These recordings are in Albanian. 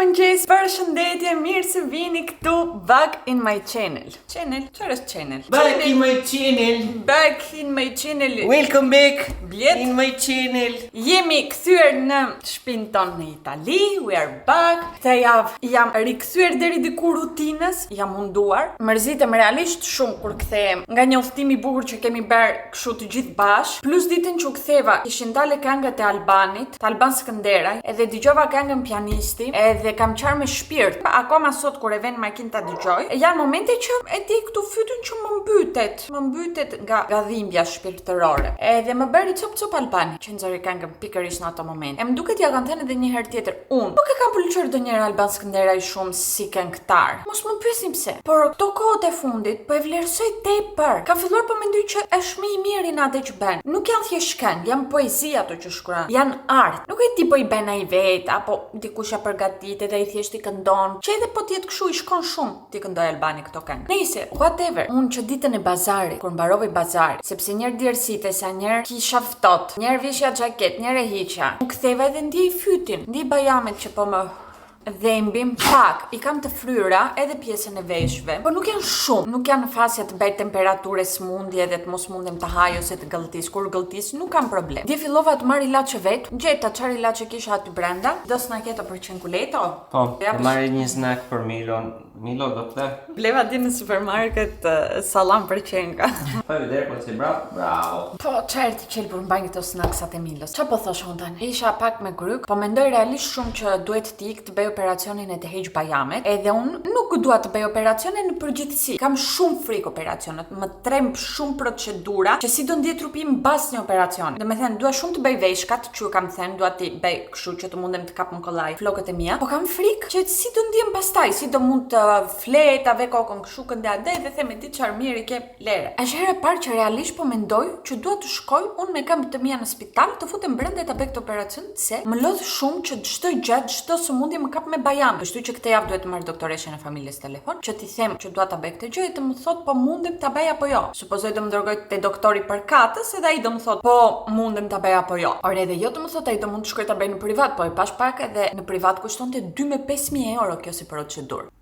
Mirëmëngjes, përshëndetje, mirë se vini këtu back in my channel. Channel? Çfarë është channel? Back in my channel. Back in my channel. Welcome back Blet. in my channel. Jemi kthyer në shtëpinë tonë në Itali, we are back. Këtë javë jam rikthyer deri diku rutinës, jam munduar. Mërzitem realisht shumë kur kthehem nga një udhtim i bukur që kemi bërë kështu të gjithë bashkë. Plus ditën që u ktheva, ishin dalë këngët e Albanit, të Alban Skënderaj, edhe dëgjova këngën pianisti, edhe kam qarë me shpirt. Akoma sot kur e ven në makinë ta dëgjoj, janë momente që e di këtu fytyn që më mbytet, më mbytet nga nga dhimbja shpirtërore. Edhe më bëri cop cop Albani që nxori këngën pikërisht në ato moment. E më duket ja kanë thënë edhe një herë tjetër unë. Nuk e kam pëlqyer ndonjëherë Alban Skënderaj shumë si këngëtar. Mos më pyesni pse. Por këto kohët e fundit po e vlerësoj tepër. Kam filluar po mendoj që është më i miri në atë që bën. Nuk janë thjesht këngë, janë poezi ato që shkruan. Janë art. Nuk e di po i bën ai vet apo dikush ja përgatit edhe ai thjesht i këndon. Që edhe po të jetë kështu i shkon shumë ti këndoj Albani këto këngë. Nëse, whatever, unë që ditën e bazarit, kur mbarova bazarit, sepse njëherë djersite sa njëherë kisha ftohtë, njëherë vishja xhaket, njëherë e hiqja. U ktheva edhe ndjej fytin, ndjej bajamet që po më dhembim pak, i kam të fryra edhe pjesën e veshëve, por nuk janë shumë, nuk janë në fazë të bëj temperaturë smundje dhe të mos mundem të haj ose të gëlltis. Kur gëlltis nuk kam problem. Dje fillova të marr ilaçe vet, gjeta çfarë ilaçe kisha aty brenda. Do snaketo për qenkuleto? Po, Ja, do marrë një snack për Milon. Milo do të Bleva di në supermarket uh, sallam për qenka. Faleminderit po si bravo. Bravo. Po, çfarë të qelbur mbajnë këto snacksat e Milos? Qa po thosh unë tani? Isha pak me gryk, po mendoj realisht shumë që duhet të ik të bëj operacionin e të heq bajamet, edhe unë nuk dua të bëj operacione në përgjithësi. Kam shumë frikë operacionet, më tremb shumë procedura që si do ndjet trupi im mbas një operacioni. Do me thënë, dua shumë të bëj veshkat, që ju kam thënë, dua t'i bëj kështu që të mundem të kap më kollaj flokët e mia, po kam frikë që si do ndjem pastaj, si do mund të fle, ta ve kokën kështu kënde ade dhe them e di çfarë mirë i ke lere. Është hera e parë që realisht po mendoj që dua të shkoj unë me këmbët të mia në spital, të futem brenda e ta bëj këtë operacion se më lodh shumë që çdo gjë, çdo sëmundje më kap me bajam. Kështu që këtë javë duhet të marr doktoreshën e familjes telefon që t'i them që dua ta bëj këtë gjë e të më thot po mundem ta bëj apo jo. Supozoj do më dërgoj te doktori përkatës edhe ai do më thot po mundem ta bëj apo jo. Ore edhe jo të më thot ai do mund të shkoj ta bëj në privat, po e pash pak edhe në privat kushtonte 2 me 5000 euro kjo si procedurë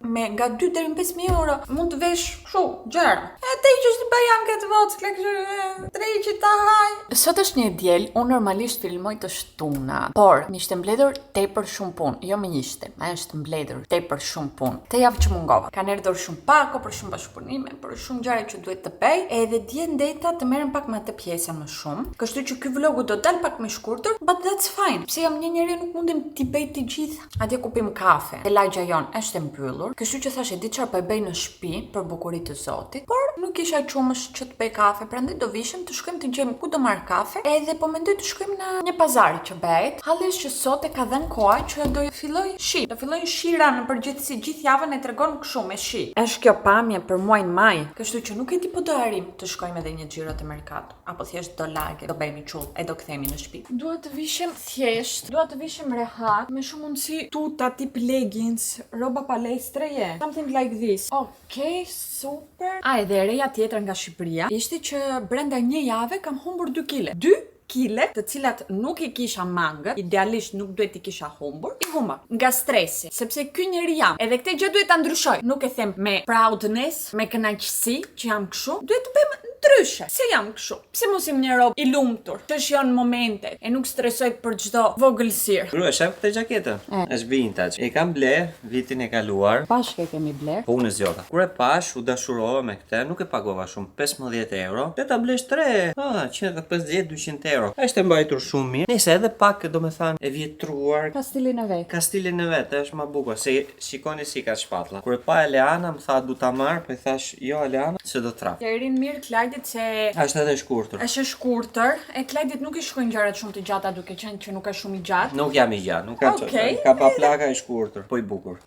me nga 2 deri në 5000 euro mund të vesh kështu gjëra. E te që është bajam këtë vockla kështu, treqi ta haj. Sot është një diel, unë normalisht filmoj të shtuna, por më ishte mbledhur tepër shumë punë, jo më ishte, më është mbledhur tepër shumë punë. Të javë që mungova. Kanë erdhur shumë pako për shumë bashkëpunime, për shumë gjëra që duhet të bëj, edhe dje ndeta të merrem pak me atë pjesën më shumë. Kështu që ky vlogu do dal pak më shkurtër, but that's fine. Pse jam një njeri nuk mundem t'i bëj të gjitha. Atje ku pim kafe, e lagja jon është e mbyllur, kështu që thashë di çfarë po e bëj në shtëpi për bukuri të Zotit, por nuk kisha qumësh që të bëj kafe, prandaj do vishëm të shkojmë të gjejmë ku do marr kafe, edhe po mendoj të shkojmë në një pazar që bëhet. Halli është që sot e ka dhënë koha që do filloj shi. Do fillojnë shira në përgjithësi gjithë javën e tregon kështu me shi. Është kjo pamje për muajin maj, kështu që nuk e di po do arrim të shkojmë edhe një xhiro të merkato, apo thjesht do lage, do bëjmë qull e do kthehemi në shtëpi. Dua të vishem thjesht, dua të vishem rehat, me shumë mundësi tuta tip leggings, roba palestre je. Something like this. Okej, super. A, edhe e reja tjetër nga Shqipëria ishte që brenda një jave kam humbur 2 kile. 2 kile, të cilat nuk i kisha mangët, idealisht nuk duhet i kisha humbur, i humba nga stresi, sepse ky njeri jam. Edhe këtë gjë duhet ta ndryshoj. Nuk e them me proudness, me kënaqësi që jam kështu, duhet të bëjmë ndryshe. Pse jam kështu? Pse mos jem një rob i lumtur, të shijon momentet e nuk stresoj për çdo vogëlsirë. Grua, shef këtë xhaketën. Është vintage. E kam ble vitin e kaluar. Bashkë e kemi bler. Po unë e zgjodha. Kur e pash, u dashurova me këtë, nuk e pagova shumë, 15 euro. Dhe ta blesh 3, ah, 150 200 euro. Është e mbajtur shumë mirë. Nëse edhe pak, do me thënë, e vjetruar. Ka stilin e vet. Ka stilin e vet, është më bukur, se shikoni si ka shpatlla. Kur e pa Eleana, më tha du ta marr, po i thash, jo Eleana, se do trap. Ja i rin mirë Klajdit se Është edhe e shkurtër. është e shkurtër, e Klajdit nuk i shkojnë gjërat shumë të gjata duke qenë që nuk është shumë i gjatë. Nuk jam i gjatë, nuk ka Okej. çfarë. Ka pa plaka e shkurtër, po i bukur.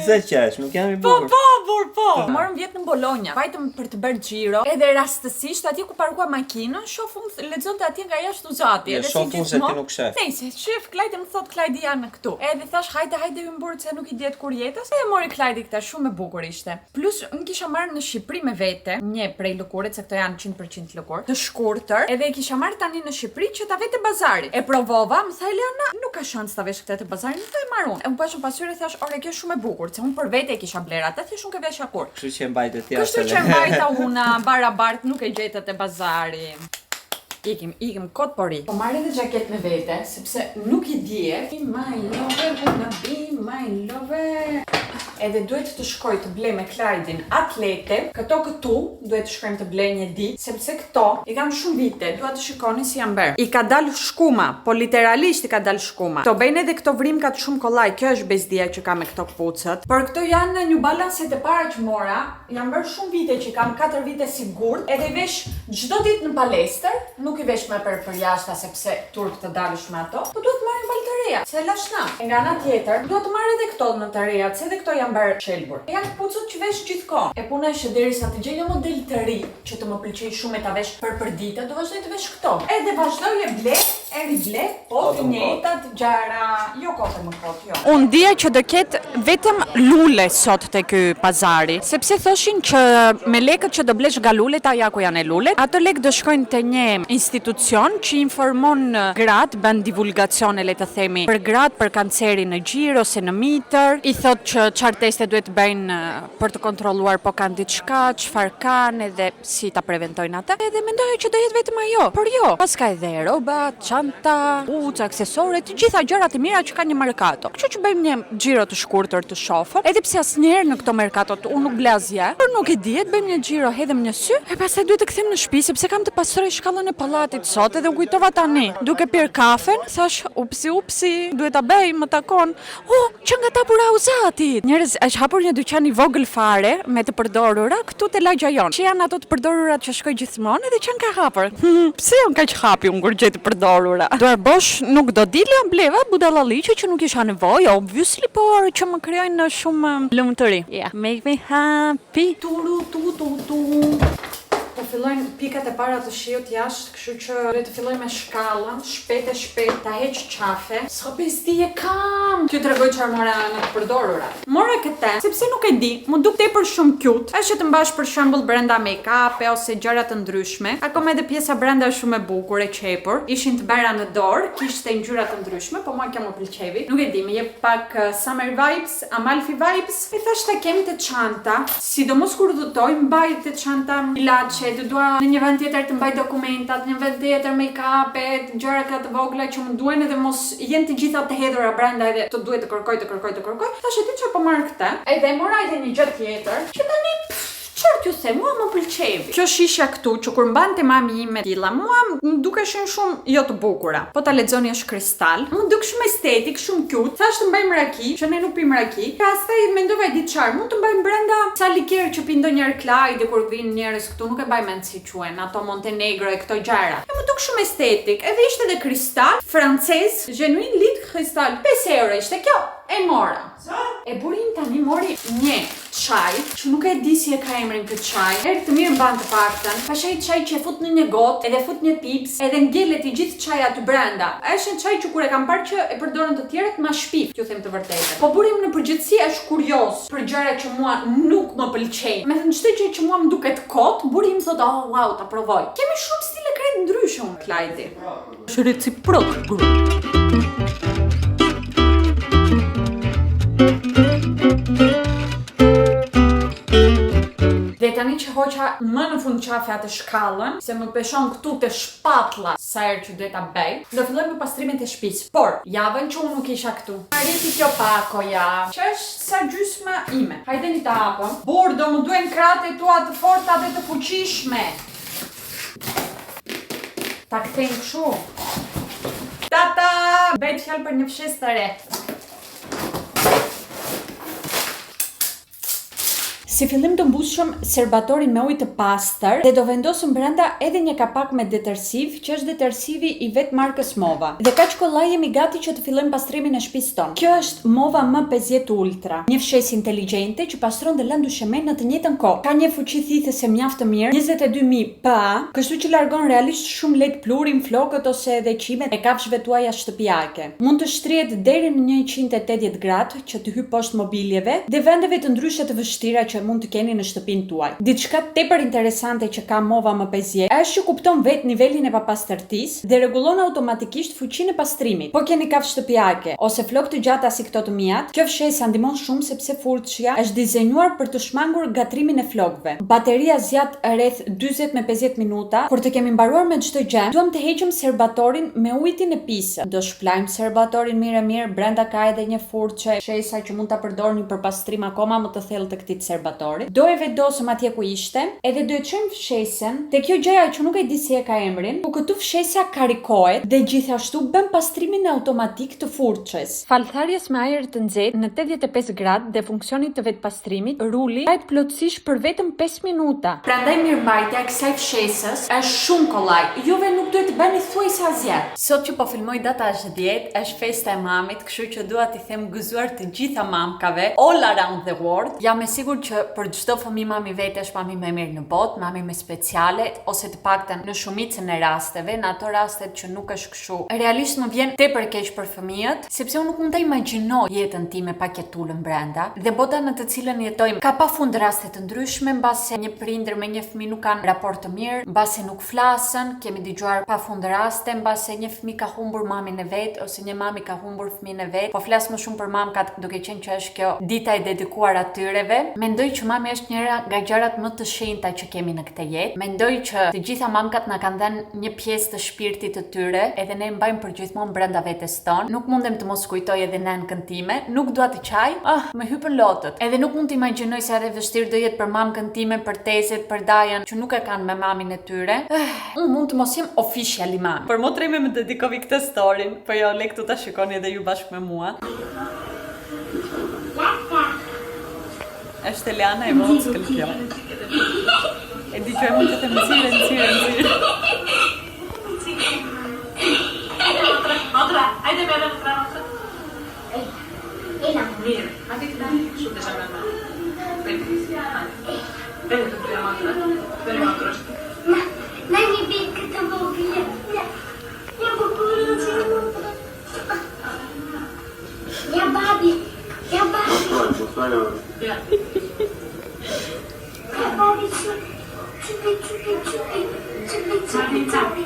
Pse qesh, nuk jam i Po, bukur. po, burr, po. Morëm vjet në Bologna. Vajtëm për të bërë xhiro. Edhe rastësisht atje ku parkua makinën, shoh unë lexonte atje nga jashtë Uzati. Jo, Edhe shoh unë se ti nuk shef. Nejse, shef Klajdi më thot Klajdi janë këtu. Edhe thash hajde hajde hym burr se nuk i dihet kur jetës. Edhe mori Klajdi këtë, shumë e bukur ishte. Plus unë kisha marrë në Shqipëri me vete një prej lëkuret se këto janë 100% lëkurë, të shkurtër, edhe e kisha marrë tani në Shqipëri që ta vete bazari. E provova, më tha Eliana, nuk ka shans ta vesh këtë te bazari, më tha e marr unë. E unë pashë në pasqyrë e thash, ore kjo është shumë e bukur, se unë për vete e kisha bler atë, thjesht nuk e vesha kurrë. Kështu që e mbajte ti Kështu që e mbajta una, barabart nuk e gjeta te bazari. Ikim, ikim, kot po ri. Po marr edhe xhaket me vete, sepse nuk i dihet. Be my lover, wanna be my lover. Edhe duhet të shkoj të blej me Klajdin atlete. Këto këtu duhet të shkojmë të blej një ditë, sepse këto i kam shumë vite, dua të shikoni si janë bërë. I ka dalë shkuma, po literalisht i ka dalë shkuma. Këto bëjnë edhe këto vrimkat shumë kollaj, kjo është bezdia që ka me këto këpucët. Por këto janë New Balance e para që mora, janë bërë shumë vite që kam 4 vite sigurt, edhe i vesh çdo ditë në palestër, nuk i vesh më për për jashta sepse turp të dalësh me ato, po duhet të marrim palë të reja, se e lash na. E nga ana tjetër, duhet të marr edhe këto në të reja, se edhe këto janë bërë qelbur. E janë këpucët që vesh gjithkohë. E puna është që derisa të gjej një model të ri që të më pëlqej shumë e ta vesh për përditë, do vazhdoj të vesh këto. Edhe vazhdoj e ble, e rible, po të njëjtat gjëra, jo kot e më kot, jo. Unë dija që do ketë vetëm lule sot te ky pazari, sepse thoshin që me lekët që do blesh nga lulet, ja ku janë e lulet, ato lekë do shkojnë te një institucion që informon gratë, bën divulgacione le të themi për gratë për kancerin në gjir ose në mitër, i thot që çfarë teste duhet të bëjnë për të kontrolluar po kanë diçka, çfarë kanë edhe si ta preventojnë atë. Edhe mendoja që do jetë vetëm ajo, por jo, paska edhe roba, çanta, uc, aksesore, të gjitha gjërat e mira që ka një merkato. Kështu që bëjmë një xhiro të shkurtër të shohëm, edhe pse asnjëherë në këto merkatot unë nuk ble asgjë, por nuk e dihet, bëjmë një xhiro, hedhim një sy, e pastaj duhet të kthejmë në shtëpi sepse kam të pastroj shkallën e pallatit sot edhe u kujtova tani, duke pirë kafen, thash upsi upsi, duhet ta bëj, më takon. Oh, që nga tapura e Uzatit! Njerëz, është hapur një dyqan i vogël fare me të përdorura këtu te lagja jonë. Që janë ato të përdorura që shkoj gjithmonë edhe që janë ka hapur. Pse jam kaq happy unë kur gjej të përdorura? Duar bosh nuk do dilja, bleva budallalliqe që nuk isha nevojë, obviously, por që më krijojnë shumë lumturi. Yeah, make me happy. Turu tu tu tu. Po fillojnë pikat e para të shiut jashtë, kështu që duhet të filloj me shkallën, shpejt e shpejt ta heq qafe. Sa bezdi e kam! T'ju tregoj çfarë mora në të përdorura. Mora këtë, sepse nuk e di, mu duk tepër shumë cute. Është që të mbash për shembull brenda make-up ose gjëra të ndryshme. Akoma edhe pjesa brenda është shumë e bukur e qepur. Ishin të bëra në dorë, kishte ngjyra të ndryshme, po mua kjo më pëlqevi. Nuk e di, më jep pak summer vibes, Amalfi vibes. E thash ta kem te çanta, sidomos kur udhëtoj, mbaj te çanta ilaçe, të dua në një vend tjetër të mbaj dokumentat, në një vend tjetër make-upet, gjëra këta të vogla që më duhen edhe mos jenë të gjitha të hedhura brenda edhe të duhet të kërkoj, të kërkoj, të kërkoj. Thash e di çfarë po marr këtë. Edhe mora edhe një gjë tjetër, që tani çfarë t'ju them, mua më pëlqeu. Kjo shisha këtu që kur mbante mami ime tilla, mua më dukeshin shumë jo të bukura. Po ta lexoni është kristal. Më duk shumë estetik, shumë cute. Thash të mbajmë raki, që ne nuk pim raki. Pastaj mendova e di çfarë, mund të mbajmë brenda ca liker që pin ndonjëherë Klajdi kur vinë njerëz këtu, nuk e mbaj mend si quhen, ato Montenegro e këto gjëra. E më duk shumë estetik. Edhe ishte edhe kristal francez, genuine lit kristal. 5 euro ishte kjo. E mora. E burim tani mori një çaj, që nuk e di si e ka emrin këtë çaj. Erë të mirë mban të paktën. Pash ai çaj që e fut në një gotë, edhe fut një pips, edhe ngelet i gjithë çaji aty brenda. Është një çaj që kur e kam parë që e përdorën të tjerët, ma shpif, t'ju them të vërtetën. Po burim në përgjithësi është kurioz për gjëra që mua nuk më pëlqejnë. Me thënë çdo gjë që mua më duket kot, burim thotë, "Oh, wow, ta provoj." Kemi shumë stile krejt ndryshe unë Klajdi. Është reciprok grup. Dhe tani që hoqa më në fund qafe atë shkallën, se më peshon këtu te shpatlla sa herë që duhet ta bëj, do filloj me pastrimin e shtëpisë. Por, javën që unë nuk isha këtu, arriti kjo pakoja, që është sa gjysma ime. Hajdeni ta hapëm. Burr, do më duen krahët e tua të forta dhe të fuqishme. Ta kthejmë kështu. Tata! Bëhet fjalë për një fshesë të re. Si fillim do mbushëm serbatorin me ujë të pastër dhe do vendosëm brenda edhe një kapak me detersiv, që është detersivi i vetë markës Mova. Dhe kaq kollaj jemi gati që të fillojmë pastrimin e shtëpisë tonë. Kjo është Mova M50 Ultra, një fshesë inteligjente që pastron dhe lan dyshemenë në të njëjtën kohë. Ka një fuqi thithëse mjaft të mirë, 22000 PA, kështu që largon realisht shumë lehtë pluhurin, flokët ose edhe qimet e kafshëve tuaja shtëpiake. Mund të shtrihet deri në 180 gradë që të hyjë poshtë mobiljeve dhe vendeve të ndryshe të vështira që mund të keni në shtëpinë tuaj. Diçka tepër interesante që ka Mova M50 është që kupton vetë nivelin e papastërtisë dhe rregullon automatikisht fuqinë e pastrimit. Po keni kafshë shtëpiake ose flokë të gjata si këto të miat, kjo fshesa ndihmon shumë sepse furçja është dizenjuar për të shmangur ngatërrimin e flokëve. Bateria zgjat rreth 40 me 50 minuta. Kur të kemi mbaruar me çdo gjë, duam të heqim serbatorin me ujin e pisët. Do shplajmë serbatorin mirë e mirë, brenda ka edhe një furçe, fshesa që mund ta përdorni për pastrim akoma më të thellë të këtij serbatorit. Do e vendosëm atje ku ishte, edhe do e çojmë fshesën te kjo gjëja që nuk e di si e ka emrin, ku këtu fshesa karikohet dhe gjithashtu bën pastrimin automatik të furçes. Falë tharjes me ajër të nxehtë në 85 gradë dhe funksionit të vetëpastrimit, ruli lahet plotësisht për vetëm 5 minuta. Prandaj mirëmbajtja e kësaj fshesës është shumë kollaj. Juve nuk duhet të bëni thuajse asgjë. Sot që po filmoj data është 10, është festa e mamit, kështu që dua t'i them gëzuar të gjitha mamkave all around the world. Jam e sigurt që për çdo fëmijë mami vetë është mami më e mirë në botë, mami më speciale ose të paktën në shumicën e rasteve, në ato rastet që nuk është kështu. Realisht më vjen tepër keq për fëmijët, sepse unë nuk mund ta imagjinoj jetën time pa Ketulën brenda. Dhe bota në të cilën jetojmë ka pafund raste të ndryshme, mbase një prindër me një fëmijë nuk kanë raport të mirë, mbase nuk flasën, kemi dëgjuar pafund raste, mbase një fëmijë ka humbur mamin e vet ose një mami ka humbur fëmijën e vet. Po flas më shumë për mamkat, duke qenë që është kjo dita e dedikuar atyreve. Mendoj që mami është njëra nga gjërat më të shenjta që kemi në këtë jetë. Mendoj që të gjitha mamkat na kanë dhënë një pjesë të shpirtit të tyre, edhe ne e mbajmë përgjithmonë brenda vetes tonë. Nuk mundem të mos kujtoj edhe nankën time, nuk dua të qaj, ah, më hypën lotët. Edhe nuk mund të imagjinoj sa edhe vështirë do jetë për mamkën time, për tezet, për dajën që nuk e kanë me mamin e tyre. Ah, unë mund të mos jem officially mami. Por motra ime më dedikoi këtë storyn, po jo, le këtu ta shikoni edhe ju bashkë me mua. Është Eliana e vockël kjo. E di që e mund të them nxire, nxire, nxire. Motra, hajde me edhe motra, motra. Mirë, hajde këta, kështu të shamë më. Bene të dyja motra, bene motra është. Na një bikë të vogël. Ja, ja bukur që motra. Ja babi, ja babi. Ja. Ja babi, çupi, çupi, çupi, çupi, çupi, çupi.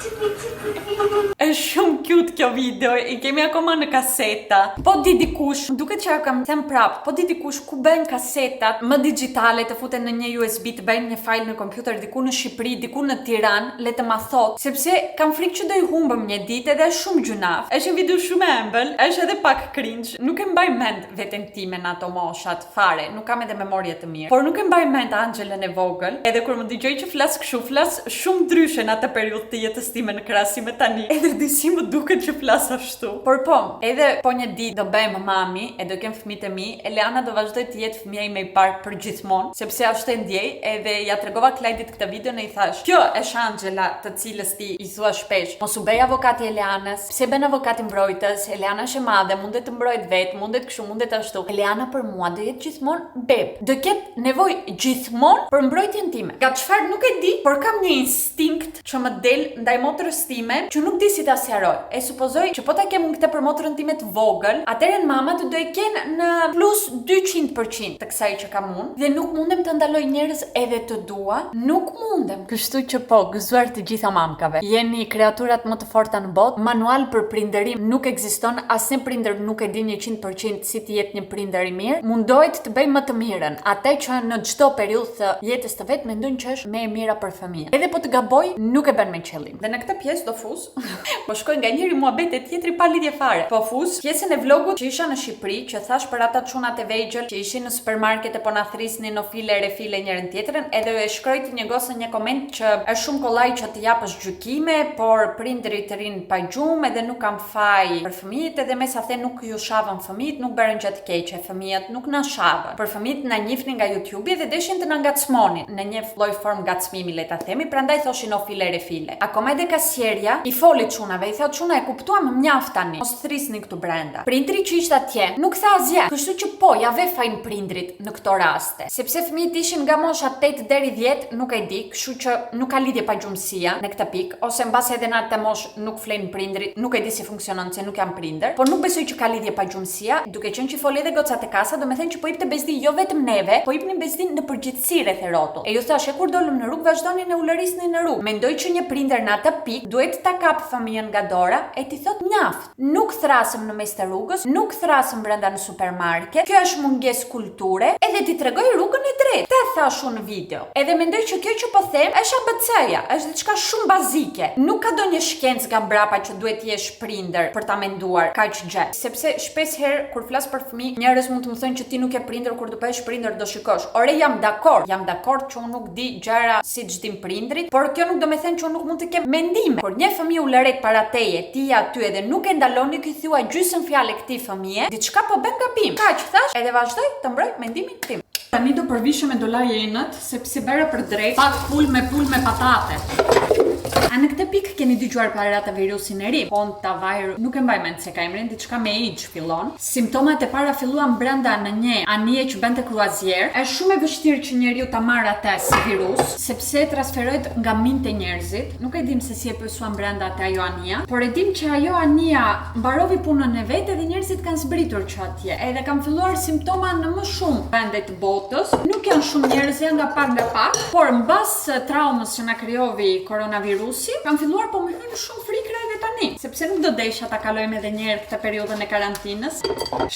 Çupi, çupi, çupi. Është shumë cute kjo video, i kemi akoma në kaseta. Po di dikush, duket që ja kam thënë prap, po di dikush ku bëjnë kasetat më digjitale të futen në një USB, të bëjnë një file në kompjuter diku në Shqipëri, diku në Tiranë, le të ma thot, sepse kam frikë që do i humbëm një ditë edhe është shumë gjynaf. Është një video shumë e ëmbël, është edhe pak cringe. Nuk e mbaj mend veten time në ato moshat fare, nuk kam edhe memorie të mirë. Por nuk e mbaj mend Anxhelën e vogël, edhe kur më dëgjoj që flas kështu, flas shumë ndryshe në atë periudhë të jetës time në krahasim me tani. Edhe disi më duket që flas ashtu. Por po, edhe po një ditë do bëhem mami e do kem fëmijët e mi, Eliana do vazhdoj të jetë fëmija ime i parë për gjithmonë, sepse ashtu e ndjej, edhe ja tregova Klajdit këtë video në i thash, kjo është Angela të cilës ti i thua shpesh, mos u bëj avokati Elianës, pse bën avokati mbrojtës, Eliana është e madhe, mundet të mbrohet vet, mundet kështu, mundet ashtu. Eliana për mua do jetë gjithmonë beb. Do ketë nevojë gjithmonë për mbrojtjen time. Nga çfarë nuk e di, por kam një instinkt që më del ndaj motrës time që nuk di si ta sqaroj. E supozoj që po ta kem unë këtë për motrën time të vogël, atëherë mamat do e kenë në plus 200% të kësaj që kam unë dhe nuk mundem të ndaloj njerëz edhe të dua, nuk mundem. Kështu që po, gëzuar të gjitha mamkave. Jeni kreaturat më të forta në botë. Manual për prindërim nuk ekziston, asnjë prindër nuk e di 100% si të jetë një prindër i mirë. Mundohet të bëj më të mirën, atë që në çdo periudhë të jetës të vet mendon që është më e mira për fëmijën. Edhe po të gaboj, nuk e bën me qëllim. Dhe në këtë këtë pjesë do fus, po shkoj nga njëri muhabet te tjetri pa lidhje fare. Po fus pjesën e vlogut që isha në Shqipëri, që thash për ata çunat e vegjël që ishin në supermarket e po na thrisnin o file refile njërin tjetrën, edhe e shkrojti një gocë në një koment që është shumë kollaj që të japësh gjykime, por prindërit rrinë pa gjumë edhe nuk kanë faj për fëmijët edhe me sa the nuk ju shavën fëmijët, nuk bërën gjë të keqe, fëmijët nuk na shavën. Për fëmijët na njihnin nga YouTube-i dhe deshin të na ngacmonin në një lloj formë ngacmimi le ta themi, prandaj thoshin o file refile. Akoma edhe kasierja i foli çunave, i tha çuna e kuptuam mjaft tani, mos thrisni këtu brenda. Prindri që ishte atje nuk tha asgjë, kështu që po ja ve fajin prindrit në këto raste. Sepse fëmijët ishin nga mosha 8 deri 10, nuk e di, kështu që nuk ka lidhje pagjumësia në këtë pikë, ose mbase edhe në atë moshë nuk flenë prindrit, nuk e di si funksionon se nuk jam prindër, por nuk besoj që ka lidhje pagjumësia, duke qenë që foli edhe goca te kasa, do me thënë që po ipte bezdi jo vetëm neve, po ipnin bezdi në përgjithësi rreth e rrotull. E ju thashë, kur dolëm në rrugë, vazhdonin e ulërisnin në rrugë. Mendoj që një prindër në atë pikë duhet ta kap fëmijën nga dora e t'i thot mjaft. Nuk thrasëm në mes të rrugës, nuk thrasëm brenda në supermarket. Kjo është mungesë kulture, edhe t'i tregoj rrugën e drejtë. Te thash unë në video. Edhe mendoj që kjo që po them është ABC-ja, është diçka shumë bazike. Nuk ka ndonjë shkencë nga mbrapa që duhet të jesh prindër për ta menduar kaq gjë. Sepse shpesh herë kur flas për fëmijë, njerëz mund të më thonë që ti nuk je prindër, kur do bëhesh prindër do shikosh. Ore jam dakord, jam dakord që unë nuk di gjëra siç din prindrit, por kjo nuk do me thënë që unë nuk mund të kem mendime. Kur një fëmijë ulëret para teje, ti je aty edhe nuk e ndalon, nuk i thua gjysmë fjale këtij fëmije, diçka po bën gabim. Kaq thash, edhe vazhdoj të mbroj mendimin tim. Tani do përvishem e do laj enët, sepse bëra për drekë pak pulë me pulë me patate. A në këtë pikë keni dëgjuar për atë virusin e ri? Honta virus, nuk e mbaj mend se ka emrin, diçka me H fillon. Simptomat e para filluan brenda në një anije që bënte kruazier. Është shumë e vështirë që njeriu ta marrë atë si virus, sepse transferohet nga minjtë te njerëzit. Nuk e dim se si e pësuan brenda te ajo anija, por e dim që ajo anija mbarovi punën e vet edhe njerëzit kanë zbritur që atje. Edhe kanë filluar simptoma në më shumë vende të botës. Nuk janë shumë njerëz, janë nga pak nga pak, por mbas traumës që na krijovi koronavirusi, kanë filluar po më hyjnë shumë frikra edhe tani, sepse nuk do desha ta kalojmë edhe një herë këtë periudhën e karantinës.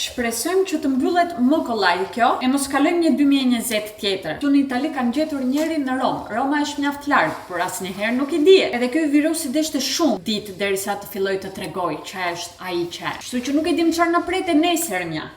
Shpresojmë që të mbyllet më kollaj kjo, e mos kalojmë një 2020 tjetër. Këtu në Itali kanë gjetur njërin në Romë. Roma është mjaft larg, por asnjëherë nuk i dihet. Edhe ky virus i deshte shumë ditë derisa të fillojë të tregojë që është ai që është. Kështu që nuk e dim çfarë na pret e nesërmja.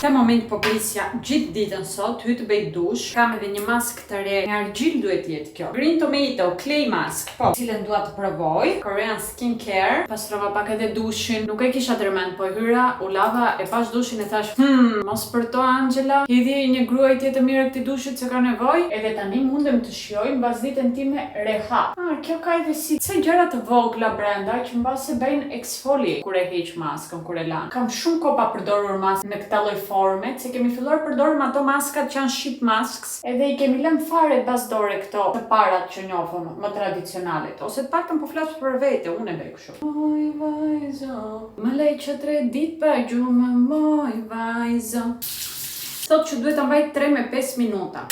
Këtë moment po prisja gjithë ditën sot, hy të bëj dush. Kam edhe një maskë të re, me argjil duhet jetë kjo. Green Tomato Clay Mask, po, cilën dua të provoj. Korean Skincare. Pastrova pak edhe dushin. Nuk e kisha ndërmend, po hyra, u lava, e pash dushin e thash, hmm, mos përto Angela, hidhi një gruaj tjetër mirë këtij dushit se ka nevojë. Edhe tani mundem të shijoj mbasditen time rehat. Ah, kjo ka edhe si ca gjëra të vogla brenda që mbase bëjnë exfoliate kur e heq maskën, kur e lan. Kam shumë kohë pa përdorur maskë në këtë lloj forme, se kemi filluar përdorim ato maskat që janë sheet masks, edhe i kemi lënë fare bas dore këto të parat që njohëm, më tradicionalet, ose të paktën po flas për vete, unë e bëj kështu. Moj vajzo, më lej që tre ditë pa gjumë, moj vajzo. Thot që duhet ta mbaj 3 me 5 minuta.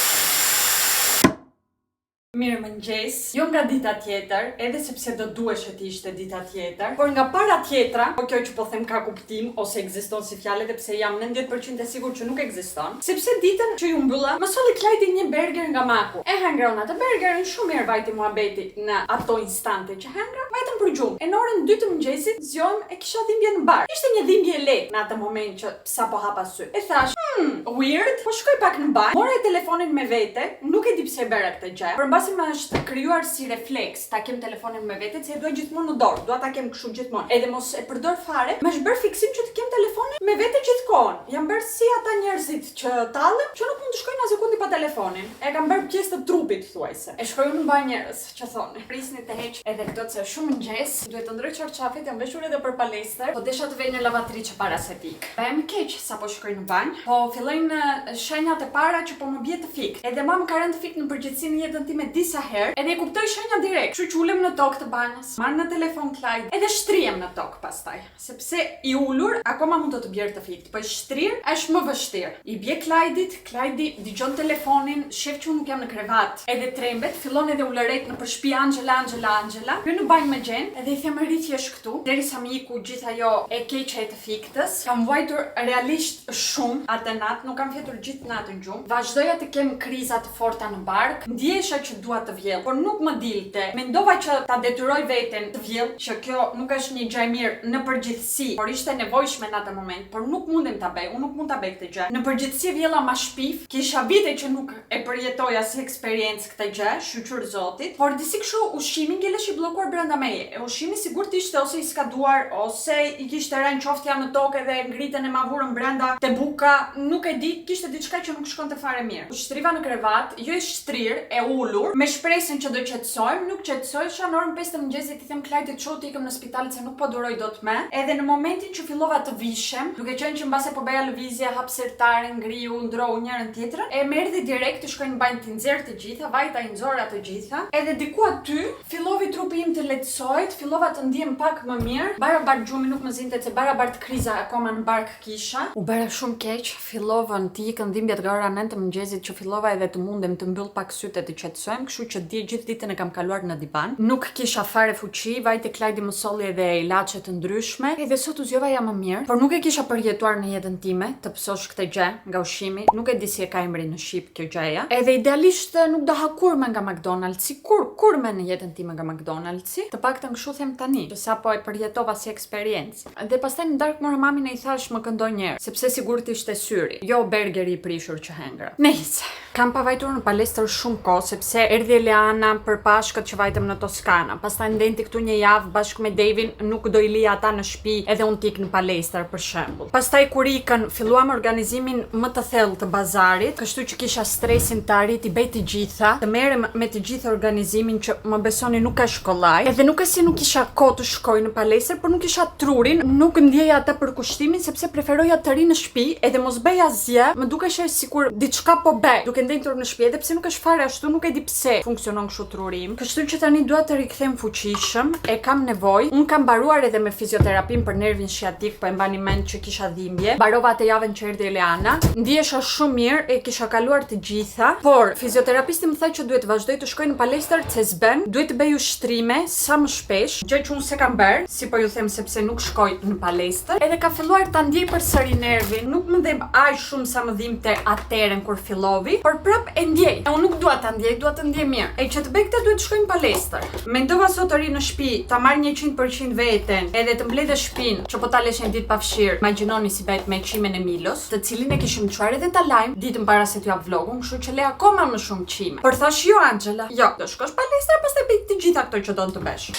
Mirë mëngjes, jo nga dita tjetër, edhe sepse do duheshe të ishte dita tjetër, por nga para tjetra, po kjo që po them ka kuptim ose ekziston si fjalë edhe pse jam 90% e sigurt që nuk ekziston, sepse ditën që ju mbylla, më solli Klajdi një burger nga Maku. E hëngra unë atë burgerin, shumë mirë vajti muhabeti në ato instante që hëngra, vajtëm për gjumë. E në orën 2 të mëngjesit zgjohem e kisha dhimbje në bark. Ishte një dhimbje e lehtë në atë moment që sapo hapa sy. E thash, hmm, weird, po shkoj pak në banjë, mora telefonin me vete, nuk e di pse e bëra këtë gjë, por mbasi më është krijuar si refleks ta kem telefonin me vete, se e dua gjithmonë në dorë, dua ta kem kështu gjithmonë. Edhe mos e përdor fare, më është bërë fiksim që të kem telefonin me vete gjithkohën. Jam bërë si ata njerëzit që tallen, që nuk mund të shkojnë asgjëkundi pa telefonin. E kam bërë pjesë të trupit thuajse. E shkoj unë në banjë njerëz që thoni. Prisni të heq edhe këto se është shumë mëngjes. Duhet të ndroj çarçafet, jam veshur edhe për palestër. Po desha të vej në lavatriçe para se të ik. Bëhem keq sapo shkoj në banjë. Po fillojnë shenjat e para që po më bie të fik. Edhe mua më ka rënë të fik në përgjithësi në jetën time. disa herë, edhe e kuptoj shenjat direkt. Kështu që ulem në tokë të banjës, marr në telefon Klajd, edhe shtrihem në tokë pastaj, sepse i ulur akoma mund të të bjerë të fiktë, po i shtrirë është më vështirë. I bie Klajdit, Klajdi dëgjon telefonin, shef që unë nuk jam në krevat, edhe trembet, fillon edhe ulëret nëpër shtëpi Angela, Angela, Angela. Hyn në banjë më gjen, edhe i them rri thjesht këtu, derisa më iku gjithë ajo e keqja e të fiktës. Kam vuajtur realisht shumë atë natë, nuk kam fjetur gjithë natën gjumë. Vazhdoja të kem kriza të forta në bark, ndjesha që dua të vjell, por nuk më dilte. Mendova që ta detyroj veten të vjell, që kjo nuk është një gjë e mirë në përgjithësi, por ishte e nevojshme në atë moment, por nuk mundem ta bëj, unë nuk mund ta bëj këtë gjë. Në përgjithësi vjella ma shpif, kisha vite që nuk e përjetoja si eksperiencë këtë gjë, shyqyr Zotit, por disi kështu ushqimi ngelesh i bllokuar brenda meje. E ushqimi sigurt ishte ose i skaduar, ose i kishte rënë qoftja në tokë edhe e ngritën e ma vurën brenda te buka, nuk e di, kishte diçka që nuk shkonte fare mirë. U shtriva në krevat, jo e shtrirë, e ulur, me shpresën që do qetësohem, nuk qetësohesha, në orën 5 të mëngjesit i them Klajdit çohu të ikëm në spital se nuk po duroj dot më. Edhe në momentin që fillova të vishem, duke qenë që mbase po bëja lëvizje, hap sirtarin, ngriu, ndrohu njërën tjetrën, e më erdhi direkt të shkoj në banjë t'i nxjerr të gjitha, vajta i nxora të gjitha. Edhe diku aty fillovi trupi im të lehtësohet, fillova të ndihem pak më mirë. Barabart gjumi nuk më zinte se barabart kriza akoma në bark kisha. U bëra shumë keq, fillovën të ikën dhimbjet nga ora 9 të mëngjesit që fillova edhe të mundem të mbyll pak sytë e të qetësohem, kështu që dje gjithë ditën e kam kaluar në divan. Nuk kisha fare fuqi, vajti Klajdi më solli edhe ilaçe të ndryshme. Edhe sot u zgjova jam më mirë, por nuk e kisha përjetuar në jetën time të pësosh këtë gjë nga ushqimi. Nuk e di si e ka emrin në shqip kjo gjëja. Edhe idealisht nuk do ha kurrë më nga McDonald'si, kur kurrë më në jetën time nga McDonald'si. Të paktën kështu them tani, që sapo e përjetova si eksperiencë. Dhe pastaj në darkë mora mamin e i thash më këndo një herë, sepse sigurt ishte syri, jo burgeri i prishur që hëngra. Nejse, kam pa vajtur në palestër shumë kohë, sepse erdhi Eleana për Pashkët që vajtëm në Toskana. Pastaj ndenti këtu një javë bashkë me Devin, nuk do i lija ata në shtëpi edhe unë t'ik në palestër për shembull. Pastaj kur ikën, filluam organizimin më të thellë të bazarit, kështu që kisha stresin të arrij t'i bëj të gjitha, të merrem me të gjithë organizimin që më besoni nuk është kollaj. Edhe nuk është se nuk kisha kohë të shkoj në palestër, por nuk kisha trurin, nuk ndjeja atë përkushtimin sepse preferoja të rri në shtëpi edhe mos bëj asgjë, më dukeshe sikur diçka po bëj, duke ndenjtur në shtëpi, edhe pse nuk është fare ashtu, nuk e di pse funksionon kështu truri im. Kështu që tani dua të rikthehem fuqishëm, e kam nevojë. Unë kam mbaruar edhe me fizioterapinë për nervin shiatik, po e mbani mend që kisha dhimbje. Mbarova atë javën që erdhi Eleana. Ndihesha shumë mirë, e kisha kaluar të gjitha, por fizioterapisti më tha që duhet të vazhdoj të shkoj në palestër se s'bën, duhet të bëj ushtrime sa më shpesh, gjë që unë s'e kam bërë, si po ju them sepse nuk shkoj në palestër. Edhe kam filluar ta ndjej përsëri nervin, nuk më dhemb aq shumë sa më dhimbte atëherën kur fillovi, por prap e ndjej. E unë nuk dua ta ndjej, dua të ndjem mirë. E që të bëj këtë duhet të shkoj në palestër. Mendova sot të rri në shtëpi, ta marr 100% veten, edhe të mbledh shtëpinë, që po ta lesh një ditë pa fshirë. Imagjinoni si bëhet me qimen e Milos, të cilin e kishim çuar edhe ta lajm ditën para se t'ju jap vlogun, kështu që le akoma më shumë qime. Por thash jo Angela, jo, do shkosh palestra pastaj bëj të gjitha këto që don të bësh.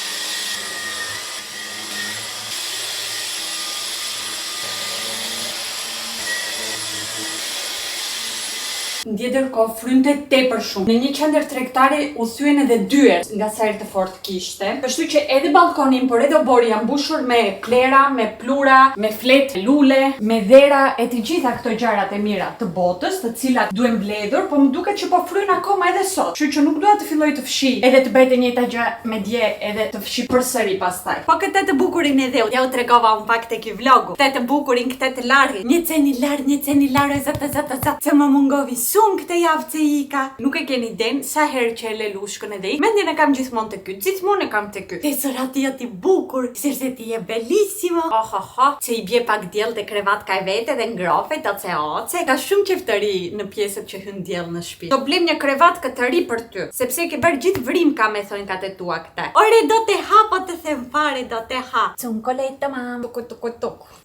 Dje ndërkohë frynte tepër shumë. Në një qendër tregtare u thyen edhe dyert nga sa erë të fortë kishte. Kështu që edhe ballkoni im, por edhe oborri janë mbushur me plera, me plura, me fletë lule, me dhera e të gjitha këto gjërat e mira të botës, të cilat duhen mbledhur, po më duket që po fryn akoma edhe sot. Kështu që nuk dua të filloj të fshij edhe të bëhet e njëjta gjë me dje edhe të fshij përsëri pastaj. Po këtë të bukurin e dheut, ja u tregova un pak te ky vlogu. Këtë të bukurin, këtë të largë. Një cen i larg, një cen i larg, zot zot zot. Se më mungovi shumë këtë javë që ika. Nuk e keni idenë sa herë që e le lushkën edhe ik. Mendjen e kam gjithmonë te ky, gjithmonë e kam te ky. Tesorati jot i bukur, sepse ti je bellissimo. Oh oh oh, se i bie pak diell te krevatka e vete dhe ngrofet oce oce. Ka shumë qejf të ri në pjesët që hyn diell në shtëpi. Do blem një krevat këtë të ri për ty, sepse e ke bërë gjithë vrimka me thonjkat e tua këtë. Ore do te ha po të them fare do te ha. Cunkoleto mam, tuku tuku tuku.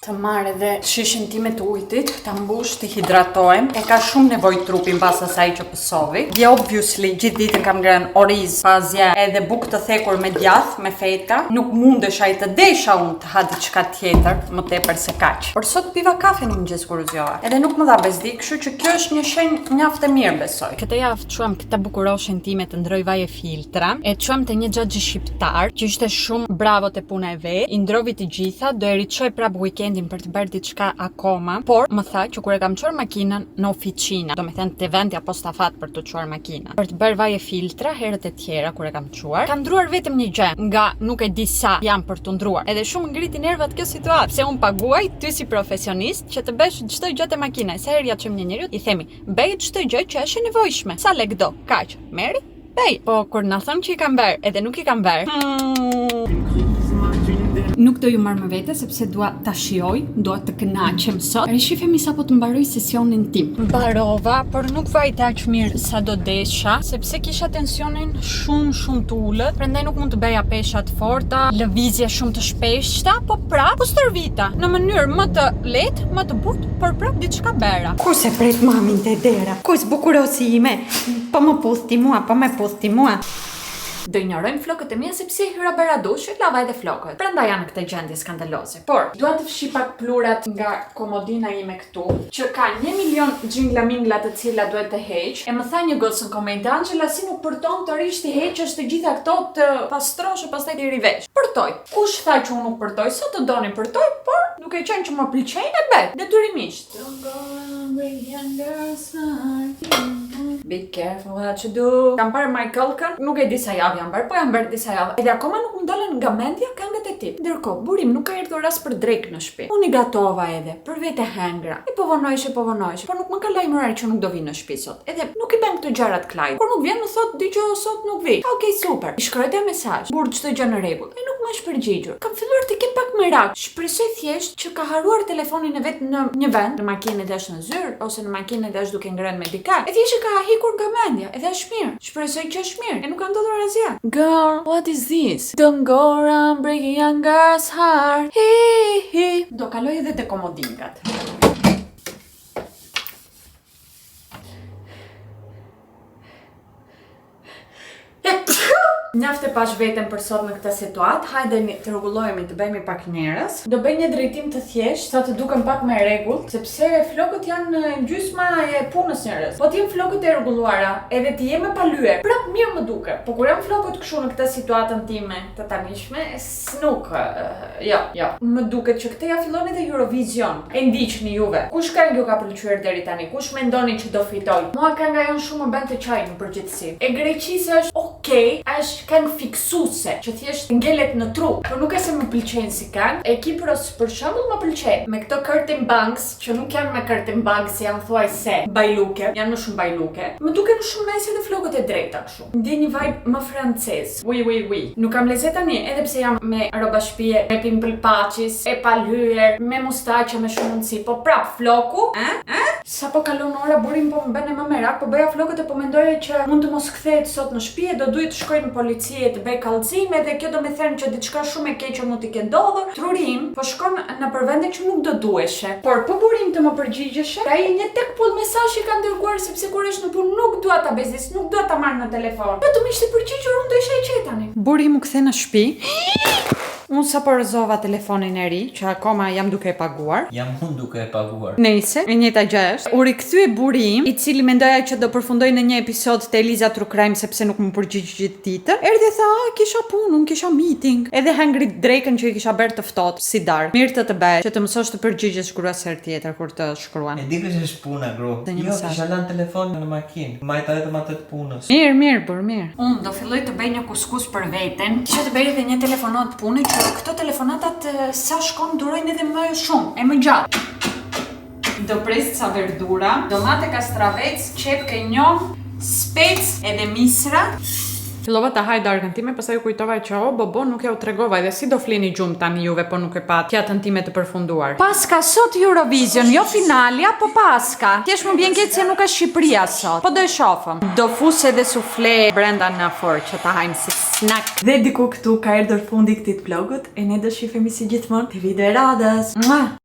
Të marr edhe shishen time të ujtit, ta mbush, të hidratohem. E ka shumë nevojë trupi mbas asaj që pësovi. Dje obviously gjithë ditën kam ngrënë oriz, pazja edhe bukë të thekur me djath, me feta. Nuk mundesha i të desha unë të ha diçka tjetër më tepër se kaq. Por sot piva kafe në mëngjes kur u zgjova. Edhe nuk më dha bezdi, kështu që kjo është një shenjë mjaft e mirë besoj. Këtë javë çuam këtë bukuroshen time të ndroj vaj e filtra. E çuam te një xhaxhi shqiptar që ishte shumë bravo te puna e vet. I ndrovi të gjitha, do e riçoj prap weekendin. momentin për të bërë diçka akoma, por më tha që kur e kam çuar makinën në oficina, domethënë te vendi apostafat për të çuar makinën, për të bërë vaj e filtra herët e tjera kur e kam çuar, ka ndruar vetëm një gjë nga nuk e di sa janë për të ndruar. Edhe shumë ngriti nervat kjo situatë, pse unë paguaj ty si profesionist që të bësh çdo gjë te makina. Sa herë ja çojmë një njeriu, i themi, bëj çdo gjë që është e nevojshme. Sa lek do? Kaq. Merri, bëj. Po kur na thon që i kam bërë, edhe nuk i kam bërë. Nuk do ju marr më vete sepse dua ta shijoj, dua të kënaqem sot. Rishifemi sapo të mbaroj sesionin tim. Mbarova, por nuk vajte aq mirë sa do desha, sepse kisha tensionin shumë shumë të ulët, prandaj nuk mund të bëja pesha të forta, lëvizje shumë të shpeshta, po prapë u stërvita në mënyrë më të lehtë, më të butë, por prapë diçka bëra. Ku se pret mamin te dera? Ku zbukurosi ime? Po më puth ti mua, po më puth ti mua. Do injorojmë flokët e mia sepse hyra bëra dush e lava edhe flokët. Prandaj janë në këtë gjendje skandaloze. Por, dua të fshi pak plurat nga komodina ime këtu, që ka 1 milion xhingla mingla të cilat duhet të heq. E më tha një gocë në komente, Angela si nuk përton të rish të heqësh të gjitha këto të pastrosh e pastaj të rivesh. Përtoj. Kush tha që unë nuk përtoj? Sa të doni përtoj, por duke qenë që më pëlqejnë e bëj detyrimisht. Don't go around breaking girls heart. Be careful what you do. Kam parë Michael nuk e di sa javë janë bërë, po janë bërë disa javë. Edhe akoma nuk më dolën nga mendja këngët e tij. Ndërkohë, burim nuk ka erdhur as për drekë në shtëpi. Unë i gatova edhe, për vete hëngra. E po vonojshe, po vonojshe, por nuk më ka lajmëruar që nuk do vi në shtëpi sot. Edhe nuk i bën këto gjërat Klajt. Kur nuk vjen më thot dëgjoj sot nuk vi. Okej, super. I shkruajta mesazh. Burr çdo gjë në rregull. E nuk më është përgjigjur. Kam filluar të kem pak merak. Shpresoj thjesht që ka harruar telefonin e vet në një vend, në makinë dhe është në zyrë ose në makinë dhe është duke ngrënë me dikë. E thjesht që ka hikur nga mendja, edhe është mirë. Shpresoj që është mirë. E nuk ka ndodhur asgjë. Girl, what is this? Don't go around breaking young girls heart. Hi hi. Do kaloj edhe te komodinkat. Mjaft e pash veten për sot në këtë situatë, hajdeni të rregullohemi të bëhemi pak njerëz. Do bëj një drejtim të thjeshtë, sa të duken pak më rregullt, sepse flokët janë gjysma e punës njerëz. Po të jenë flokët e rregulluara, edhe të jem e palyer, prap mirë më duke. Po kur janë flokët kështu në këtë situatën time të tanishme, nuk, jo, jo. Më duket që këtë ja fillon edhe Eurovision. E ndiqni juve. Kush këngë ju ka pëlqyer deri tani? Kush mendoni që do fitoj? Mua kënga jonë shumë më bën të qaj në përgjithësi. E Greqisë është okej, është këngë fiksuese, që thjesht ngelet në tru, por nuk e se më pëlqejnë si këngë. E Kipros për shembull më pëlqen. Me këto curtain bangs, që nuk janë me curtain bangs, janë thuajse bajluke, janë më shumë bajluke. Më duken shumë nice edhe flokët e drejta kështu. Ndjej një vibe më francez. Oui, oui, oui. Nuk kam lezet tani, edhe pse jam me rroba shtëpie, me pimple patches, e palyer, me mustaqe me shumë mundësi, po prap floku, ë? Ë? Sa po kalon ora, burim po më bën e më merak, po bëja flokët e po mendoja që mund të mos kthehet sot në shtëpi e do duhet të shkoj në polici e të bëj kallëzime dhe kjo do me thënë që diçka shumë e keqe mund t'i ketë ndodhur. Truri im po shkon nëpër vende që nuk do duheshe. Por po burim të më përgjigjeshe, ai një tek pull mesazh i kam dërguar sepse kur është në punë nuk dua ta bezdis, nuk dua ta marr në telefon. Po të më ishte përgjigjur, unë do isha e qetë tani. Burri im u kthe në shtëpi. Unë sapo rrëzova telefonin e ri, që akoma jam duke e paguar. Jam unë duke e paguar. Nejse, e njëjta gjë është. U rikthye burri im, i cili mendoja që do përfundoj në një episod të Eliza True Crime sepse nuk më përgjigj gjithë ditën. Erdhi e tha, "Ah, kisha punë, unë kisha meeting." Edhe hëngri drekën që i kisha bërë të ftohtë, si darkë. Mirë të të bëhet, që të mësosh të përgjigjesh gruas herë tjetër kur të shkruan. E di kush është puna, gru. Dhe një Jo, mesazh. kisha lënë telefonin në makinë. Majta vetëm atë të punës. Mirë, mirë, burr, mirë. Unë do filloj të bëj një kuskus për veten. Kisha të bëj edhe një telefonat pune që këto telefonatat sa shkon durojnë edhe më shumë, e më gjatë. Do pres ca verdura, domate kastravec, qepë e njom, spec edhe misra. Fillova ta haj darkën time, pastaj u kujtova që o bobo nuk ja u tregova edhe si do flini gjumë tani juve po nuk e pat pjatën time të përfunduar. Paska sot Eurovision, jo finalja, po paska. Thjesht më vjen keq se nuk është Shqipëria sot. Po do e shohëm. Do fus edhe sufle brenda në forë që ta hajmë si snack. Dhe diku këtu ka erdhur fundi i këtij vlogut e ne do shihemi si gjithmonë te video e radhës. Mua!